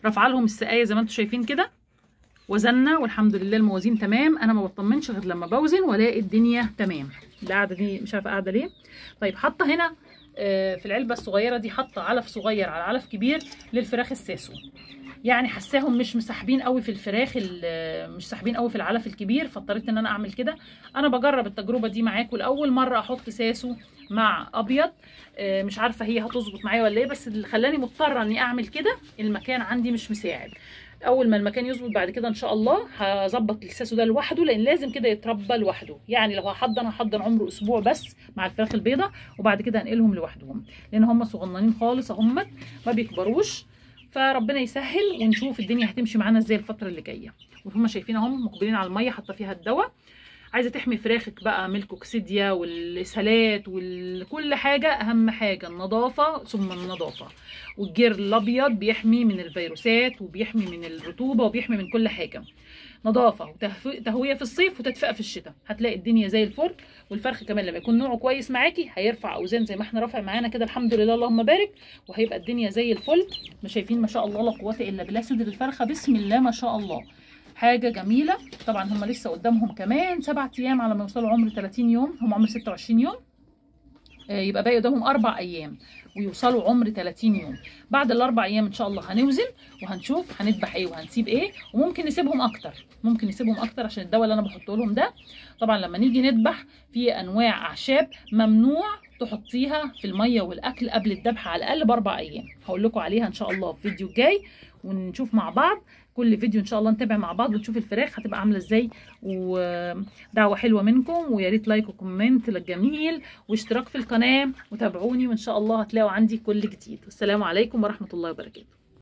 رافعه لهم السقاية زي ما انتم شايفين كده، وزنا والحمد لله الموازين تمام. انا ما بطمنش غير لما بوزن والاقي الدنيا تمام. القعدة دي مش عارفه قاعدة ليه. طيب حاطه هنا في العلبة الصغيرة دي، حاطه علف صغير على علف كبير للفراخ الساسو، يعني حساهم مش مسحبين قوي في الفراخ، مش ساحبين قوي في العلف الكبير، فاضطريت ان انا اعمل كده. انا بجرب التجربة دي معاكم لاول مرة، احط ساسو مع ابيض، مش عارفه هي هتظبط معايا ولا ايه، بس اللي خلاني مضطرة اني اعمل كده المكان عندي مش مساعد. اول ما المكان يظبط بعد كده ان شاء الله هظبط الساسو ده لوحده، لان لازم كده يتربى لوحده. يعني لو هحضن هحضن عمره اسبوع بس مع الفراخ البيضة، وبعد كده هنقلهم لوحدهم، لان هم صغننين خالص اهم ما بيكبروش. فربنا يسهل ونشوف الدنيا هتمشي معانا ازاي الفترة اللي جاية. وهم شايفين اهم مقبلين على المية، حاطه فيها الدواء. عايزه تحمي فراخك بقى من الكوكسيديا والاسهالات وكل حاجة، اهم حاجة النظافة ثم النظافة. والجير الابيض بيحمي من الفيروسات وبيحمي من الرطوبة وبيحمي من كل حاجة. نظافة وتهويه في الصيف وتدفئه في الشتاء، هتلاقي الدنيا زي الفل. والفرخ كمان لما يكون نوعه كويس معاكي هيرفع اوزان زي ما احنا رافع معانا كده الحمد لله اللهم بارك، وهيبقى الدنيا زي الفل. ما شايفين ما شاء الله لا قوة الا بالله، سدر الفرخه بسم الله ما شاء الله، حاجة جميلة. طبعا هم لسه قدامهم كمان 7 ايام على ما يوصلوا عمر 30 يوم، هم عمر 26 يوم، يبقى باقي قدامهم 4 ايام ويوصلوا عمر 30 يوم. بعد ال4 ايام ان شاء الله هنوزن وهنشوف هنذبح ايه وهنسيب ايه، وممكن نسيبهم اكتر، ممكن نسيبهم اكتر عشان الدواء اللي انا بحطه لهم ده. طبعا لما نيجي نذبح في انواع اعشاب ممنوع تحطيها في المية والاكل قبل الذبح على الاقل ب4 ايام، هقول لكم عليها ان شاء الله في فيديو الجاي، ونشوف مع بعض كل فيديو ان شاء الله، نتابع مع بعض ونشوف الفراخ هتبقى عامله ازاي. ودعوة حلوة منكم، ويا ريت like و comment للجميل واشتراك في القناة، وتابعوني وان شاء الله هتلاقوا عندي كل جديد. والسلام عليكم ورحمة الله وبركاته.